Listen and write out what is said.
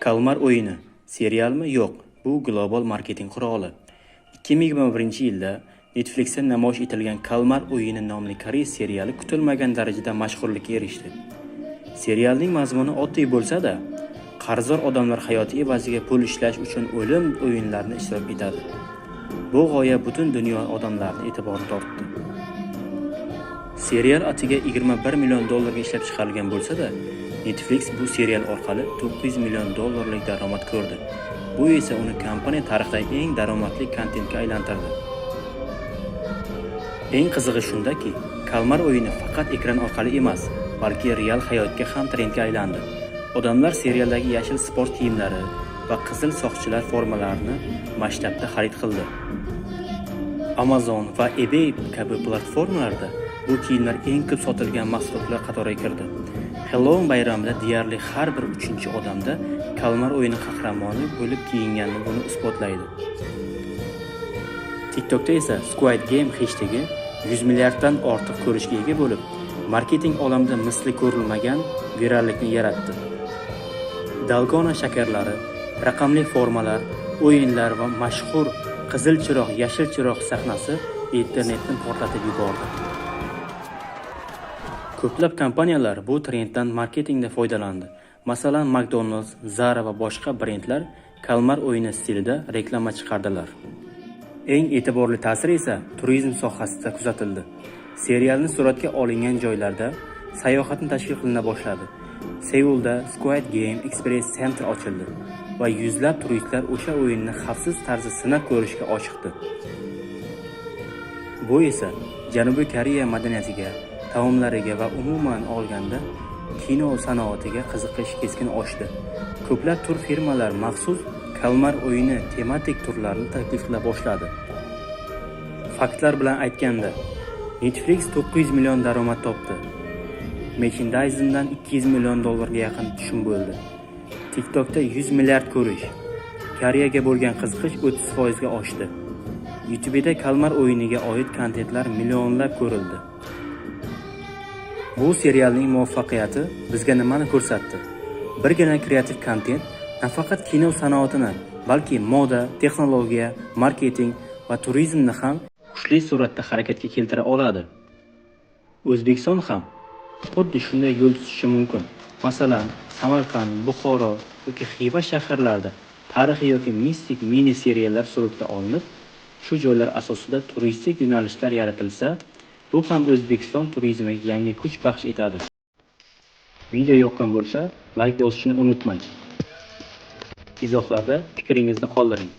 Kalmar o'yini serialmi? Yo'q, bu global marketing quroli. 2021-yilda Netflixda namoyish etilgan Kalmar o'yini nomli koreys seriali kutilmagan darajada mashhurlikka erishdi. Serialning mazmuni oddiy bo'lsa-da, qarzdor odamlar hayoti evaziga pul ishlash uchun o'lim o'yinlarini ishtirok etadi. Bu g'oya butun dunyo odamlarini e'tiborini tortdi. Serial atiga 21 million dollarga ishlab chiqarilgan bo'lsa-da, Netflix bu serial orqali 900 million dollarlik daromad ko'rdi. Bu esa uni kompaniya tarixidagi eng daromadli kontentga aylantirdi. Eng qizig'i shundaki, Kalmar o'yini faqat ekran orqali emas, balki real hayotga ham trendga aylandi. Odamlar serialdagi yashil sport kiyimlari va qizil soqchilar formalarini masshtabda xarid qildi. Amazon va eBay kabi platformalarda bu kiyimlar eng ko'p sotilgan mahsulotlar qatoriga kirdi. Halloween bayramida deyarli har bir uchinchi odamda Kalmar o'yini qahramoni bo'lib kiyingani buni isbotlaydi. TikTokda esa Squid Game heshtegi 100 milliarddan ortiq ko'rishga ega bo'lib, marketing olamida misli ko'rilmagan virallikni yaratdi. Dalgona shakarlari, raqamli formalar, o'yinlar va mashhur qizil chiroq, yashil chiroq sahnasi internetni portlatib yubordi. Ko'plab kompaniyalar bu trenddan marketingda foydalandi. Masalan, McDonald's, Zara va boshqa brendlar Kalmar o'yini stilida reklama chiqardilar. Eng e'tiborli ta'sir esa turizm sohasida kuzatildi. Serialni suratga olingan joylarda sayohatni tashkil qilina boshladi. Seulda Squid Game Experience Center ochildi va yuzlab turistlar o'sha o'yinni xavfsiz tarzda sinab ko'rishga oshiqdi. Bu esa Janubiy Koreya madaniyatiga, taomlariga va umuman olganda kino sanoatiga qiziqish keskin oshdi. Ko'plab tur firmalar maxsus Kalmar o'yini tematik turlarni taklif qila boshladi. Faktlar bilan aytganda, Netflix 900 million daromad topdi. Merchandizingdan 200 million dollarga yaqin tushum bo'ldi. TikTokda 100 milliard ko'rish. Koreyaga bo'lgan qiziqish 30% ga oshdi. YouTube'da Kalmar o'yiniga oid kontentlar millionlab ko'rildi. Bu serialning muvaffaqiyati bizga nimani ko'rsatdi? Birgina kreativ kontent nafaqat kino sanoatini, balki moda, texnologiya, marketing va turizmni ham kuchli sur'atda harakatga keltira oladi. O'zbekiston ham xuddi shunday yo'l tutishi mumkin. Masalan, Samarqand, Buxoro yoki Xiva shaharlarida tarixiy yoki mistik mini seriallar suratga olinib, shu joylar asosida turistik yo'nalishlar yaratilsa, bu ham O'zbekiston turizmiga yangi kuch baxsh etadi. Video yoqqan bo'lsa, layk bosishni unutmang. Izohlarda fikringizni qoldiring.